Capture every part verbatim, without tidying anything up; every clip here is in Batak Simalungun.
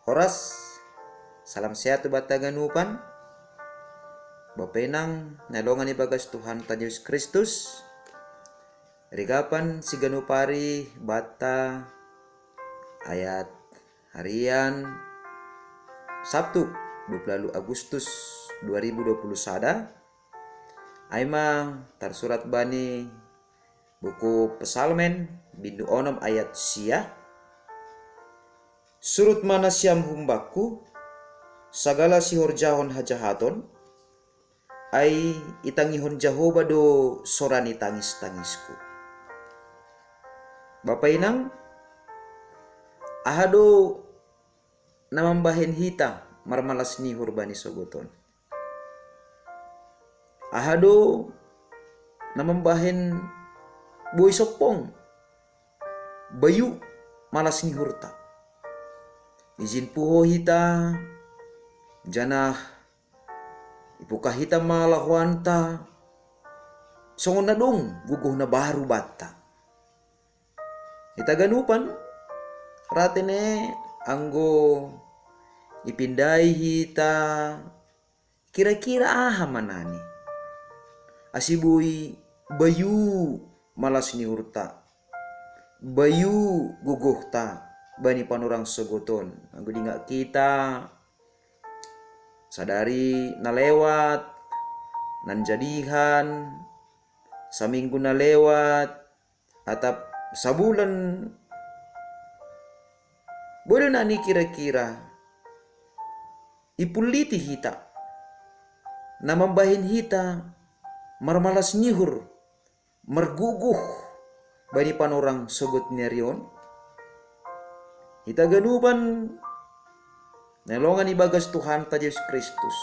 Oras, salam sehat tu bata ganupan. Bapa inang na longan ibagas Tuhan ta Jesus Kristus. Rigapan siganupari bata ayat harian Sabtu dua puluh Agustus dua ribu dua puluh sada. Aima tarsurat bani buku Psalmen bindu onom ayat sia. Surut mana siam humbakku, sagala sihorjahon hajahaton, ai itangihon Jahoba do sorani tangis-tangisku. Bapa inang, aha do na mambahen hita marmalas ni hurba ni sogoton? Aha do na mambahen boi soppong bayu malas ni hurta? Ijin puho hita, janah ipuka hita ma lahoanta songon na dong gogoh na baru banta. Hita ganupan, rate ne anggo ipindai hita, kira-kira aha manani? Asi boi bayu malas ni hurta, bayu gogohta bani panorang sogoton. Anggo dingat kita sadari na lewat, nanjadihan, saminggu na lewat, atap sabulan, boi do nani kira-kira ipulliti hita na mambahen hita marmalas ni hur, margogoh bani panorang sogot ni ari on? Hita ganupan na longan ibagas Tuhanta Jesus Kristus,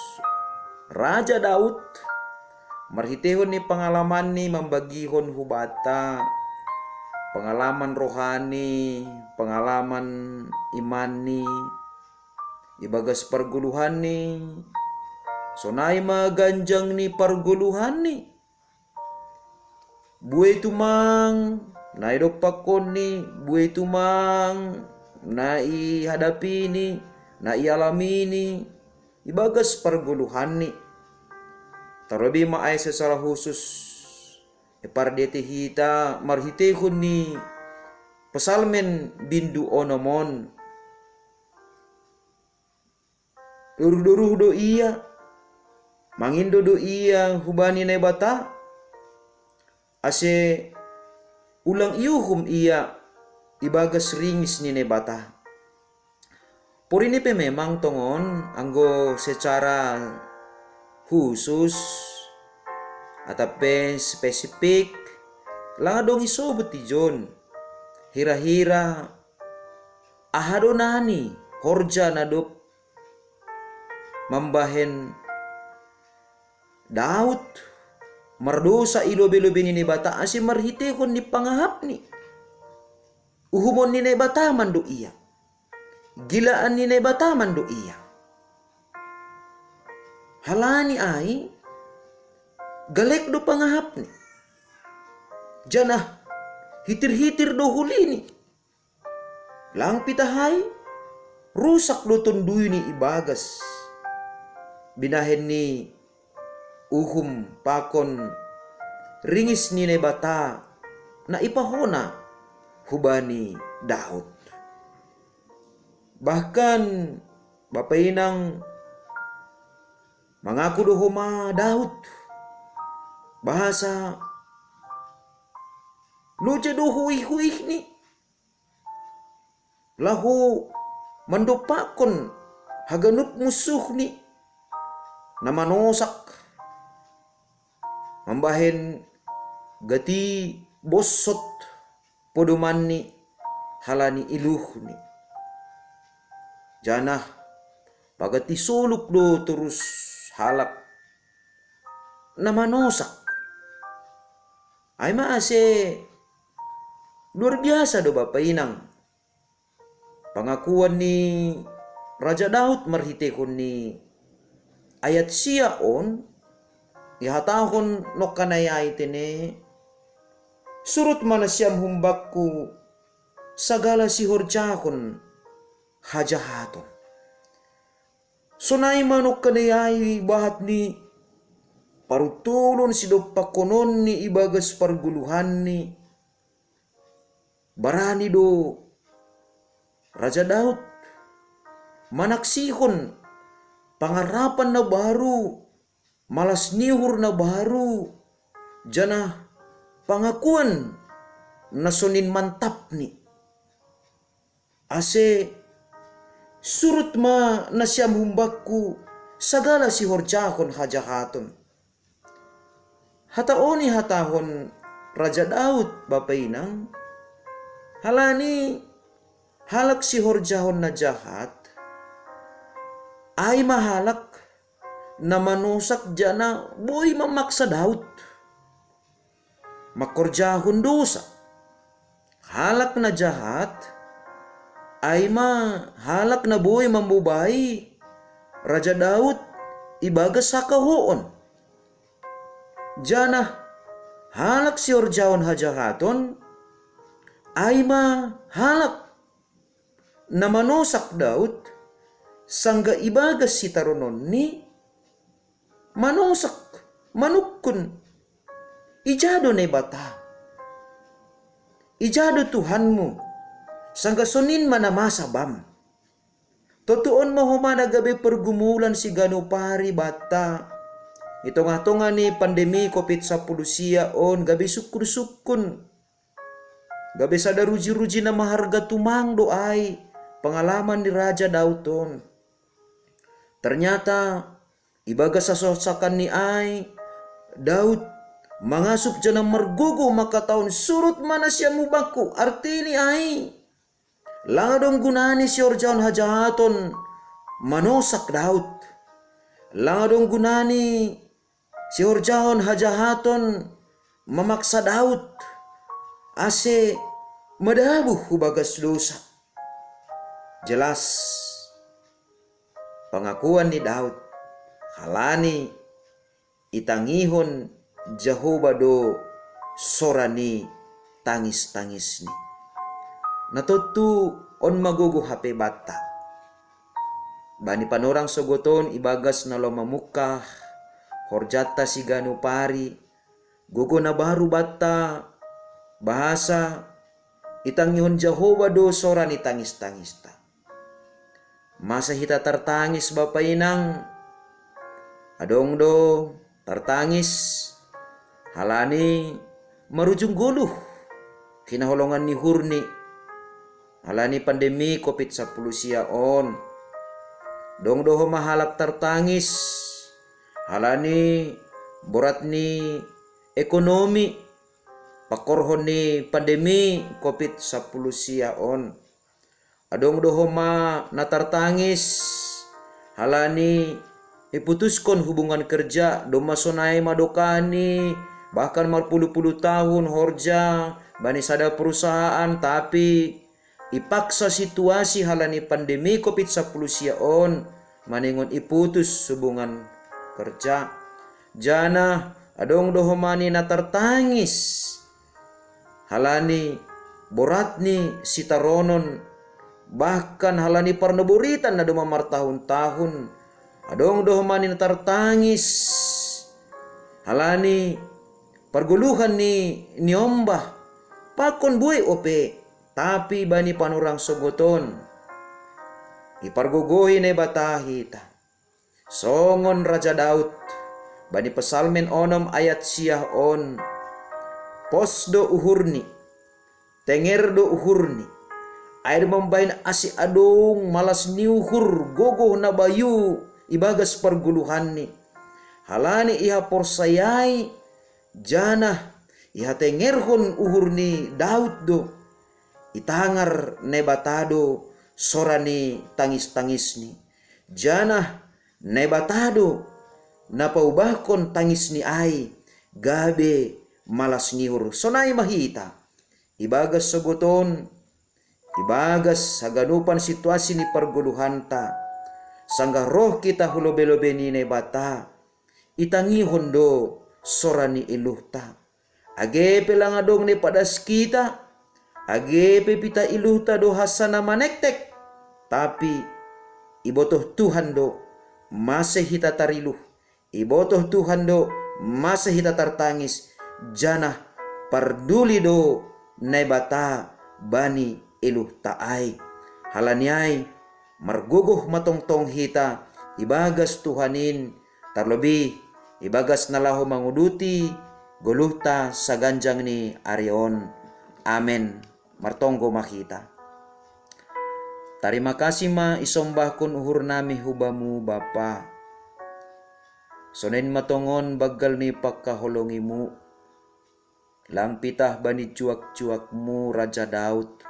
Raja Daud, marhiteihon ni pangalamanni mambagihon hubanta pangalaman rohani, pangalaman imanni, ibagas pargoluhanni, sonai ma ganjang ni pargoluhanni. Buei tumang na idompakkonni, buei tumang na ihadapini, na ialamini ibagas pargoluhanni. Tarlebih ma ai secara khusus ipardete hita marhiteihon ni Psalmen bindu onom on. Doruh-doruh do ia, mangindo do ia hubani Naibata, ase ulang iuhum ia ibagas ringis ni Naibata. Porini pe memang tongon anggo secara khusus atap pe spesifik, lang adong isobut ijon hira-hira aha do nani horja na dob mambahen Daud mardosa i lobei-lobei ni Naibata ase marhiteihon ni pangahapni. Uhumon ni Naibata mando ia. Gilaan ni Naibata mando ia. Halani ai galek do pangahapni. Janah hitir-hitir do hulini. Lang pitahai, rusak do tonduyni ibagas binahen ni uhum pakon ringis ni Naibata na ipahona hubani Daud. Bahkan bapa inang mangaku do homa Daud bahasa loja do huih-huihni laho mandompakkon haganup munsuhni na manosak mambahen gati bosot podomanni halani iluhni. Janah pagati soluk do torus halak na manosak. Ai ma ase luar biasa do bapa inang pangakuan ni Raja Daud marhiteihon ni ayat sia on. Ihatahon nongkan ai ai tene, surut ma nasiam humbakku sagala sihorjahon hajahaton. Sonai manokka naiai bahatni paruttulun sidoppa kononni ibagas parguluhanni, barani do Raja Daud manaksihon pangarapan na baru, malas nihur na baru, janah pangakuan na sonin mantapni. Ase surut ma nasiam humbakku sagala sihorjahon hajahaton. Hataoni hatahon Raja Daud, bapa inang, halani halak sihorjahon na jahat, ai ma halak na manosak janah boi mamaksa Daud mangkorjahon dosa. Halak na jahat ai ma halak na boi mambobai Raja Daud ibagas hakahoon. Janah halak sihorjahon hajahaton ai ma halak na manosak Daud, sanggah ibagas sitarononni manosak, manukkun, "Ija do Naibata? Ija do Tuhanmu? Sanggah sonin ma na masa bam." Tontu on ma homa na gabe pergumulan siganup ari banta i tongah-tongah ni pandemi covid sampulu sia on, gabe sukun-sukun, gabe sada ruji-ruji na maharga tumang do ai pengalaman ni Raja Daud on. Ternyata ibagas hasosakanni ai, Daud mangasup janah margogoh mangkatahon, "Surut ma nasiam humbakku." Artini ai, lang adong gunani sihorjahon hajahaton manosak Daud. Lang adong gunani sihorjahon hajahaton mamaksa Daud ase madabuh hubagas dosa. Jelas, pangakuan ni Daud, halani itangihon Jahowa do sora ni tangis-tangisni. Na tontu on ma gogoh hape banta. Bani panorang sogot on ibagas na laho mamungkah horjanta siganup ari, gogoh na baru banta bahasa itangihon Jahowa do sora ni tangis-tangista. Masa hita tartangis, bapa inang? Adong do tartangis halani marujung goluh hinaholongan ni uhurni halani pandemi covid sampulu sia on. Adong do homa halak tartangis halani borat ni ekonomi pangkorhon ni pandemi covid sampulu sia on. Adong do homa na tartangis halani iputuskon hubungan kerja, domma sonai madokani, bahkan marpuluh-puluh tahun horja bani sada perusahaan, tapi ipaksa situasi halani pandemi covid sampulu sia on maningon iputus hubungan kerja. Janah adong do homa ni na tartangis halani boratni sitaronon, bahkan halani parnoboritan na domma martahun-tahun. Adong do homa ni na tartangis halani pargoluhan ni niombah pakon buei ope, tapi bani panorang sogot on ipargogohi Naibata hita. Songon Raja Daud, bani Psalmen onom ayat sia on, pos do uhurni, tenger do uhurni, ai do mambahen ase adong malas ni uhur gogoh na bayu ibagas pargoluhanni. Halani ihaporsayai janah ihatengerhon uhur ni Daud do, itangar Naibata do sora ni tangis-tangisni. Janah Naibata do na paubahkon tangisni ai gabe malas ni uhur. Sonai ma hita ibagas sogot on, ibagas haganupan situasi ni pargoluhanta, sanggah roh hita hu lobe-lobe ni Naibata, itangihon do sora ni iluhta. Age pe lang adong na ipadas hita, age pe pita iluhta do hansa na manektek, tapi ibotoh Tuhan do masa hita tariluh. Ibotoh Tuhan do masa hita tartangis, janah parduli do Naibata bani iluhta ai. Halani ai, margogoh ma tongtong hita ibagas Tuhan in, tarlobih ibagas na laho manguduti goluhta saganjang ni ari on. Amen. Martonggo ma hita. Tarima kasih ma isombahkon uhur nami hu Bamu, Bapa. Sonon ma tongon banggal ni pangkaholongiMu, lang pitah bani juak-juakMu, Raja Daud.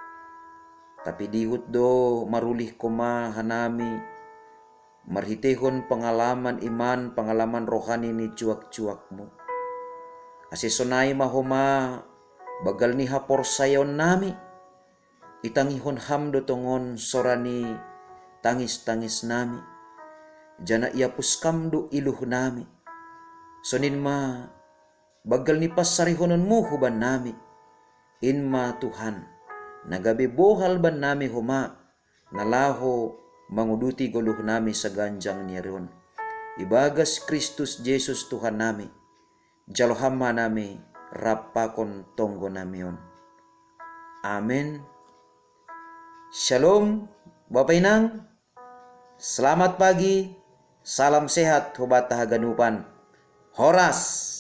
Tapi dihut do marulih Ho ma hanami, marhiteihon pangalaman iman, pangalaman rohani ni juak-juakMu. Ase sonai ma Ho ma banggal ni haporsayaon nami, itangihon Ham do tongon sora ni tangis-tangis nami, janah iapus Kam do iluh nami. Sonon ma banggal ni pansarihononMu huban nami. In ma Tuhan, na gabe bohal bannami Ho ma, na laho manguduti goluh nami saganjang ni ari on. Ibagas Kristus Jesus Tuhan nami, jalo Ham ma nami rap pakon tonggo nami on. Amen. Shalom, Bapa Inang. Selamat pagi. Salam sehat hu banta haganupan. Horas.